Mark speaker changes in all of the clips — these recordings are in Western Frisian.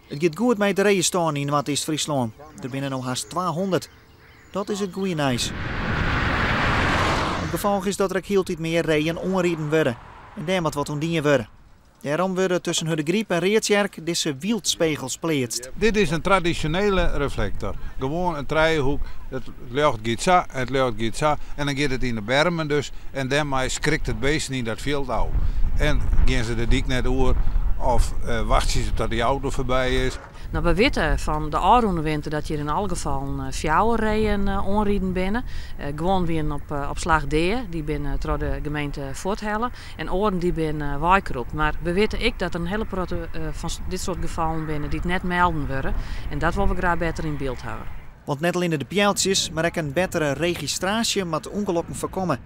Speaker 1: It giet goed mei de reeëstân yn Noardeast-Fryslân. Der binne no hast 200. Dat is it goede nijs. It gefolch is dat der ek hieltyd mear reeën oanriden wurde. En dêr moat wat oan dien wurde. Dêrom wurde tusken Hurdegaryp en Readtsjerk dizze wyldspegels pleatst.
Speaker 2: Dit is in tradisjonele reflektor. Gewoan in trijehoek. It ljocht giet sa, it ljocht giet sa en dan giet it yn de bermen dus. En dêrmei skrikt it beest yn dat fjild ôf. En gean se de dyk net oer of wachtsje se tot dy auto foarby is.
Speaker 3: No, we witte fan de ôfrûne winter dat hjir yn alle gefallen fjouwer reeën oanriden binne. Guon wienen op slach dea, dy binne troch de gemeente fuorthelle en oaren dy binne weikrûpt. Mar we witte ek dat der in hiele protte fan dit soart gefallen binne dy't net melden wurde en dat wolle we graach better yn byld hawwe.
Speaker 1: Want net allinne de pealtsjes, mar ek in bettere registraasje moat ûngelokken foarkomme.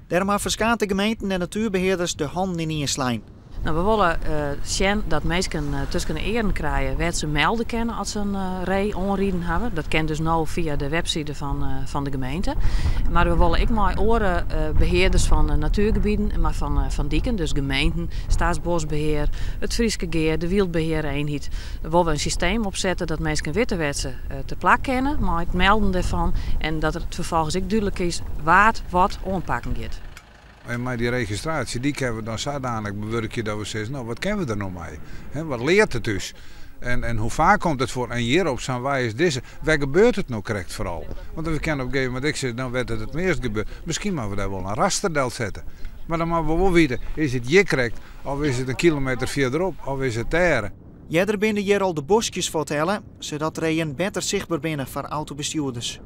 Speaker 1: Dêrom ha ferskate gemeenten en natuerbehearders de hannen ynien slein.
Speaker 3: No, we wolle sjen dat minsken tusken de earen krije wêr't se melde kinne as se in ree oanriden hawwe. Dat kin dus no fia de webside fan de gemeente. Mar we wolle ek mei oare behearders fan natuergebieten, mar fan diken, dus gemeenten, Staatsbosbeheer, it Fryske Gea, de Wyldbeheareenheid, wolle we in systeem opsette dat minsken witte wêr't se te plak kinne mei it melden dêrfan en dat it ferfolgens ek dúdlik is wa't wat oanpakken giet.
Speaker 2: En mei dy registraasje, dy kinne we dan sadanich bewurkje dat we sizze, no wat kinne we der no mei? Wat leart it ús? En hoe faak komt it foar? En hjir op sa'n wei as dizze, wêr gebeurt it no krekt foaral? Want we kinne op in gegeven momint ek sizze, no wêr't it it meast gebeurt, miskien moatte we dêr wol in raster delsette. Mar dan moatte we wol witte, is it hjir krekt, of is it in kilometer fierderop, of is it dêr?
Speaker 1: Earder binne hjir al de boskjes fuorthelle, sadat reeën better sichtber binne foar autobestjoerders.